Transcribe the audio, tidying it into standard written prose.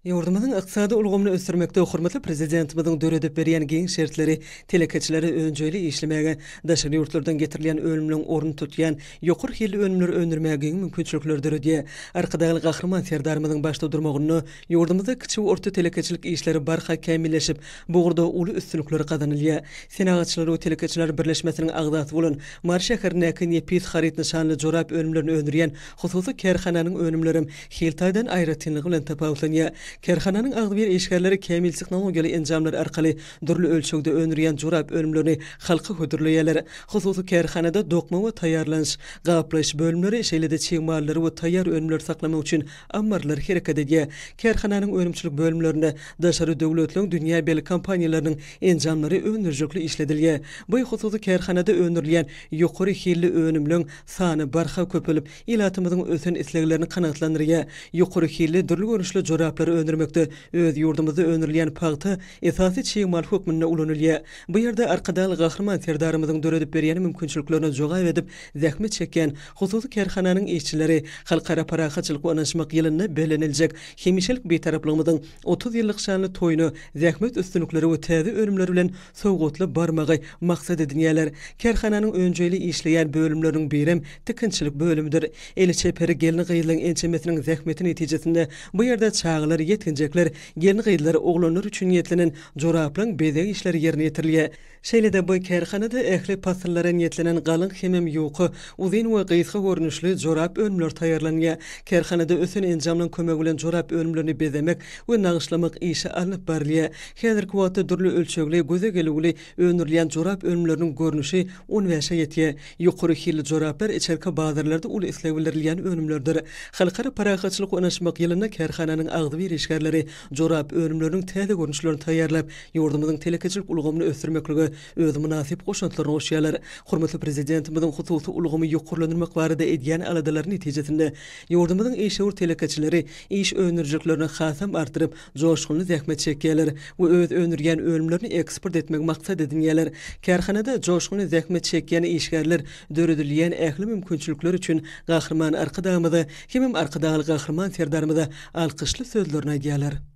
Ýurdumyzyň ykdysady ulgamyny ösdürmekde hormatly Prezidentimiziň döredip berýän giň şertleri telekeçilere önjeýli işlemäge, daşary ýurtlardan getirilýän önümleň ornuny tutýan ýokary hilli önümleri öndürmäge giň mümkinçilikleri döredýär. Arkadagly Gahryman Serdarymyzyň başda durmagynda ýurdumyzda kiçi we orta telekeçilik işleri barha kämilleşip, bu ugurda uly üstünlikler gazanylýar. Senagatçylar we telekeçiler birleşmesiniň agzasy bolan Mary şäherindäki Nepis haryt nyşanly jorap önümlerini öndürýän Hususy kärhananyň önümlerem hil taýdan aýratynlygy bilen tapawutlanýar. Kärhananyň agzybir işgärleri kämil tehnologiýaly enjamlar arkaly dürli ölçegde öndürýän jorap önümlerini halka hödürleýärler. Hususy kärhanada dokma we taýýarlanyş, gaplaýyş bölümleri, şeýle-de çig mallary we taýýar önümleri saklamak üçin ammarlar hereket edýär. Kärhananyň önümçilik bölümlerinde daşary döwletleriň dünýä belli kompaniýalarynyň enjamlary öndürijilikli işledilýär. Bu hususy kärhanada öndürilýän ýokary hilli önümleň sany barha köpelip, ilatymyzyň ösen isleglerini kanagatlandyrýar. Ýokary hilli dürli görnüşli joraplary öndürmekde öz ýurdumyzda öndürilýän pagta esasy çig mal hökmünde ulanylýar. Bu ýerde Arkadagly Gahryman Serdarymyzyň döredip berýän mümkinçiliklerine jogap edip zähmet çekýän hususy kärhananyň işçileri Halkara parahatçylyk we ynanyşmak ýylynda belleniljek hemişelik Bitaraplygymyzyň 30 ýyllyk şanly toýuna zähmet üstünlikleri we täze önümler bilen sowgatly barmagy maksat edinýärler. Kärhananyň önjeýli işleýän bölümleriniň birem tikinçilik bölümidir. Eli çeper gelin-gyzlaryň ençemesiniň zähmeti netijesinde bu ýerde çagalar, ýetginjekler, gelin-gyzlar, oglanlar üçin niýetlenen joraplaryň bezeg işleri ýerine ýetirilýär. Şeýle-de bu kärhanada ähli pasyllara niýetlenen galyň hemem ýuka, uzyn we gysga görnüşli jorap önümleri taýýarlanýar. Kärhanada ösen enjamlaryň kömegi bilen jorap önümlerini bezemek we nagyşlamak işi alnyp barylýar. Häzirki wagtda dürli ölçegli, göze gelüwli öndürilýän jorap önümleriniň görnüşi on bäşe ýetýär. Ýokary hilli joraplar içerki bazarlarda uly isleg bildirilýän önümlerdir. Halkara parahatçylyk we ynanyşmak ýylynda kärhananyň agzybir işgärleri jorap önümleriniň täze görnüşlerini taýýarlap, ýurdumyzyň telekeçilik ulgamyny ösdürmeklige öz mynasyp goşantlaryny goşýarlar. Hormatly Prezidentimiziň hususy ulgamy ýokarlandyrmak barada edýän aladalary netijesinde, ýurdumyzyň işewür telekeçileri iş öndürijiliklerini hasam artdyryp, joşgunly zähmet çekýärler we öz öndürýän önümlerini eksport etmegi maksat edinýärler. Kärhanada joşgunly zähmet çekýän işgärler döredilýän ähli mümkinçilikler üçin Gahryman Arkadagymyza hemem Arkadagly Gahryman Serdarymyza alkyşly sözlerini aýdýarlar.